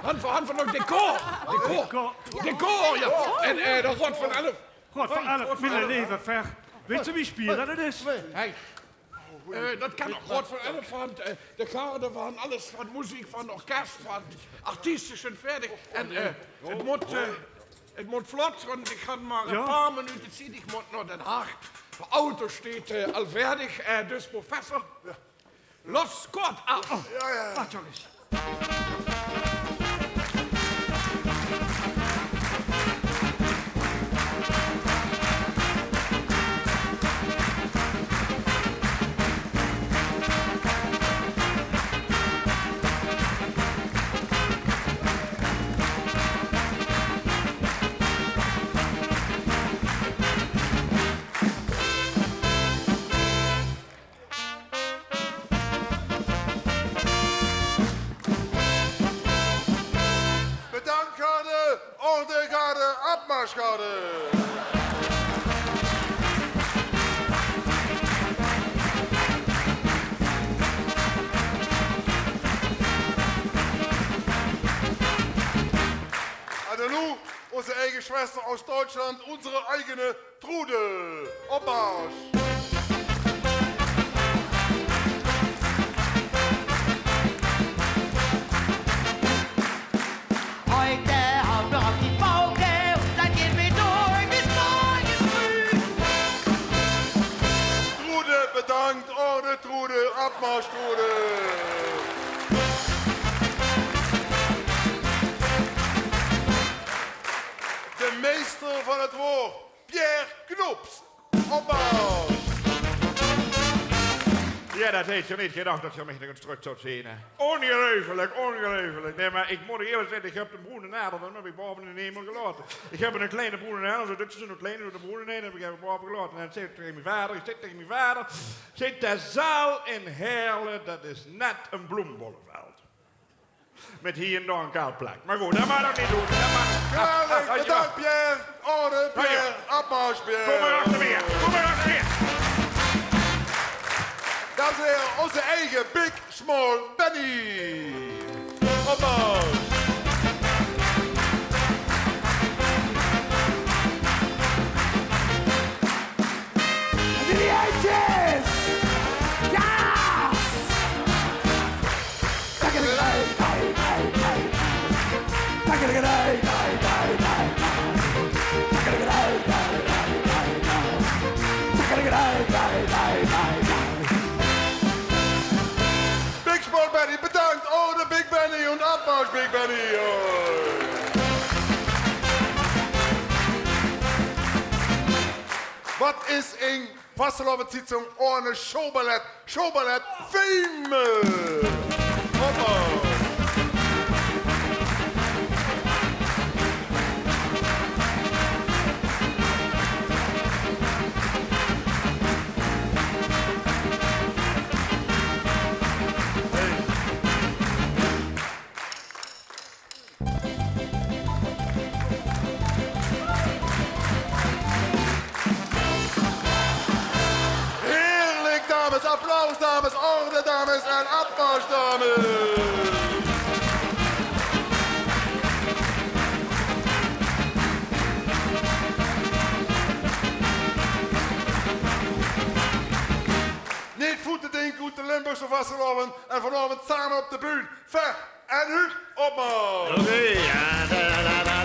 Hant v'r, hant v'r nog decor. Decor. Decor, jao. En, eh, de Raod van Elf. Raod van Elf, mien leve Fer. Weits se wie spier det 't is? Hey. Eh, det kan nog. Raod van Elf, van, eh, de garde, van alles, van meziek, van orkes, van artieste zeen veerdig. En, eh, 't mót, eh, 't mót vlot, want ich han mer ein paar minute tied. Ich mót nao Den Haag. De auto steit, eh, al veerdig, eh, dus professor. Los, kort af. Oh, jao, jao. Ah, sorry. Bedank, garde, orde, garde, opmars, garde. En dan noe ózze eige zwester oet Duitsland, ózze eige Trude, opmars. Heute haut mir auf die Pauke und dann gehen wir durch bis morgen früh. Trude, bedank, orde Trude, opmars Trude. De meister van 't woord. Pierre Knops, opmars. Jao, det haw ich neet gedach det geer mich nog ins trök zót zeen, hè. Óngeluifelik, óngeluifelik. Nae, mer ich mót uch ierlik zègke, ich höb de broene nader, dae höb ich baove in de hemel gelaote. Ich höb eine kleine broene nader, zoe, dit is eine kleine, zoe de broene nader, höb ich effe baove gelaote. En ich zèk taenge miene vader, ich zèk taenge miene vader, zèk, de zaal in Heerle, det is net ein bloembolleveld. Mit hie en dao ein kaal plek. Mer good, det maag ich neet doon. Det maag... Geweldig, bedank, Pierre. Orde, Pierre. Applaus, Pierre. Kóm mer achter mich. Kóm mer achter mich. Dames en heren, ózze eige Big Small Benny. Applaus. Yes! Big Small Benny, bedank. Oh, de Big Benny en applaus, Big Benny. Waat is ein vastelaovendszitting ohne Showballett? Showballett Fame! Hoppa! Heerlik, dames. Applaus, dames. Orde, dames. En applaus, dames. Neet voet te dinke oet de Limburgse vastelaovend en vanaovend same op de bühne. Fer en Huub, opmars! Oké, jao, da, da, da.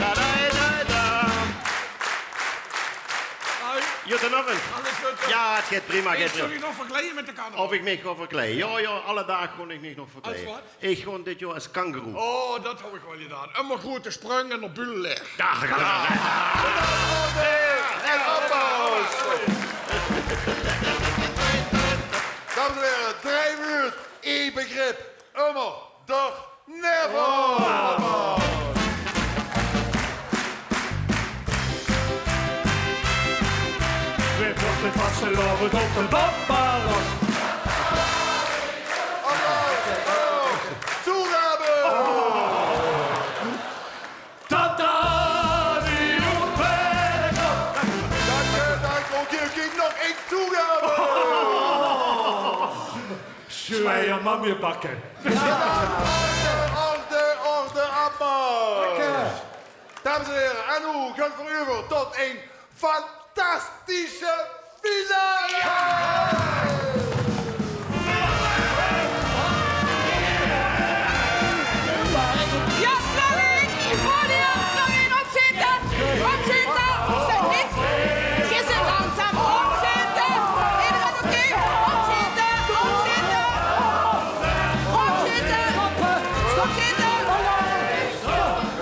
Hoi. Goojenaovend. Alles good, toch? Jao, 't geit prima, 't geit prima. Zóls se dich nog verkleie mit de carnaval? Of ich mich gaon verkleie? Jao, jao, alle daag gaon ich mich nog verkleie. Es waat? Ich gaon dit jaor es kangeroe. Oh, det haw ich waal gedaon. Ummer groete sprung en op bul leg. Jao, jao, jao. En applaus. Dames en heren, drie wuuerd, ein begrip. Ummer. Doch, never! Waat waor Vastelaovend op de Bobberop. Toegave! Tata, die roept verder op. Dank je, dank je. Oké, oké, nog één toegave. Zwijger, mam je bakken. Orde, orde, orde, allemaal. Dames en heren, en nu gaat het voor u over tot een fantastische finale! Ja, Sven, ik hoor je, Sven, opschieten! Opschieten! Zeg niks! Je zit langzaam opschieten! Iedereen oké? Opschieten! Opschieten! Opschieten! Opschieten!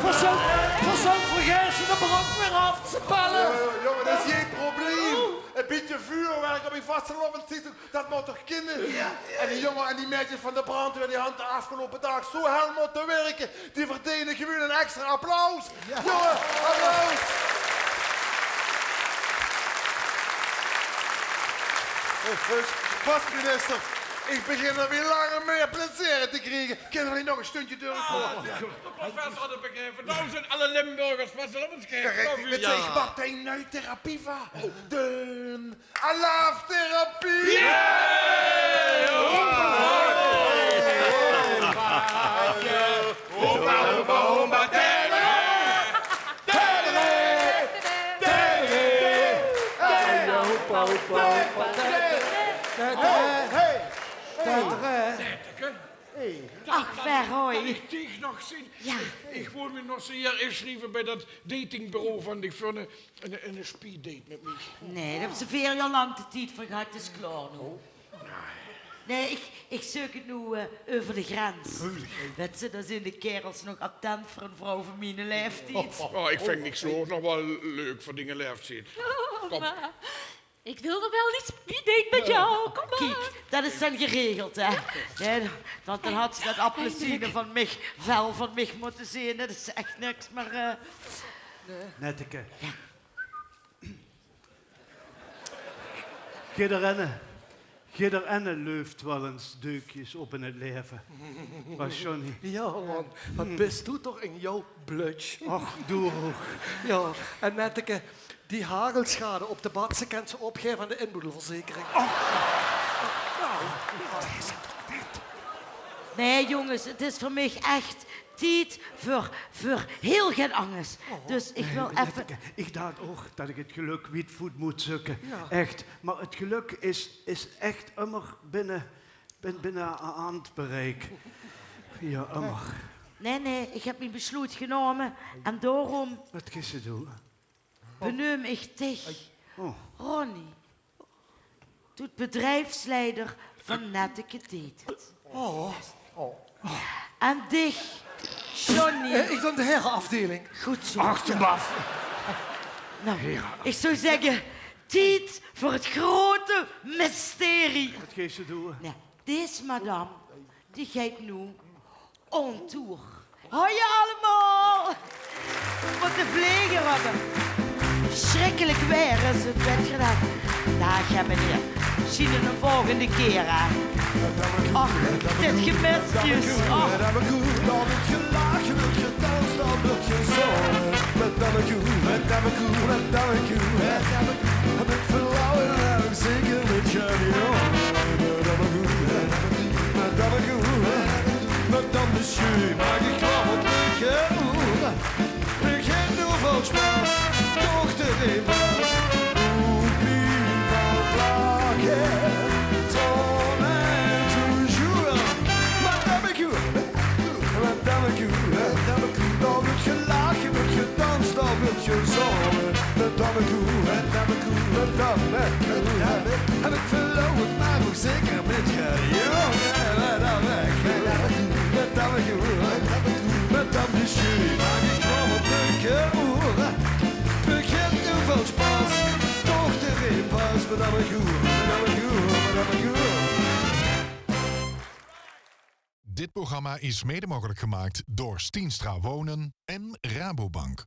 Verzorg, verzorg, vergeet ze de brandweer af te bellen. Eh, jongen, dat is geen probleem. Een beetje vuurwerk op je vastelaovend zitten, dat moet toch kunnen? Ja, ja. En die jongen en die meisjes van de brandweer, die hadden de afgelopen daag zo hel moeten werken. Die verdienen gewoon een extra applaus. Ja. Jongen, applaus. Eh, eh, vastminister, ik begin er weer langer meer plezier in te krijgen. Kunnen we nog een stundje doorkomen? Ah, ja. De professor had het begrepen. Daarom zijn alle Limburgers vastelaovend. Kijk, ik weet zeker wat een nuit therapie van. De alaaftherapie! Hoempa, hoempa, hoempa, tedere! Tedere! Tedere! Hey, hoempa, hoempa, hoempa, tedere! Hey, hey! Tedere! Ach, Verhooy. Dat ik dich nog zeen. Ja. Ik wol mich nog zoeë inschrieve bij dat datingbureau van dich veur een, een, een speeddate met mich. Nee, dat is veer jaar lang de tijd voor gehad, is klaar nu. Nee, ik, ik zoek het nu eh, over de grens. Weet ze, daar zijn de kerels nog attent voor een vrouw van mijn leeftijd. Oh, ik vind niks hoor, nog wel leuk voor dingen leeftijd. Kom. Ik wil er wel iets, wie deed met jou? Kom maar. Kiek, dat is dan geregeld, hè? Ja, want dan had ze dat appelsine van mich, vel van mich moeten zien. Dat is echt niks, maar... eh, Netteke. Ja. Giederenne, giederenne leuft wel eens deukjes op in het leven. Wat, Johnny? Ja, man. Wat bist du toch een jouw blutsch. Ach, doe ook. Ja, en Netteke, die hagelschade op de batse kent ze opgeven aan de inboedelverzekering. Oh. Ja. Nee, jongens, het is voor mich echt tijd voor, voor heel get angers. Dus ik wil even... Ik dacht ook dat ik het geluk wiet voet moet zoeken. Echt. Maar het geluk is, is echt immer binnen, bin, binnen handbereik. Ja, immer. Nee, nee, ik heb mijn besluit genomen en daarom... Wat gis ze doen? Beneum ich dich, Ronnie, tot bedrijfsleider van Netteke Date. En dich, Johnny. Eh, ik dan de herenafdeling. Goed zo. Achteraf. Nou, ik zou zeggen, tijd voor het grote mysterie. Wat geeft ze doen? Nee, deze madame, die geit noe on tour. Hoi allemaal! Wat de vleger hebben. Verschrikkelijk weer is het, weet je dat? Daag, hè, meneer. Zien we een volgende keer, hè? Ach, dit gemist, dus. Ach. Madame, monsieur, maak ich klaor, want ich, eh, oeh, begin noe vol spas, toch te ding pas. Oeh, pien van lache, tranen toujours. Madame, madame, dat wuuert gelache, wuuert gedans, dat wuuert gezonge. Madame, madame, madame. En ik verloof het maar ook zeker met je. Jongen, laat weg. Met dat me gehoor. Met dat me schuur. Maar ik kom op de gehoor. Vergeet heel veel spas. Toch de repas. Met dat me gehoor. Met dat me gehoor. Met dat me gehoor. Dit programma is mede mogelijk gemaakt door Steenstra Wonen en Rabobank.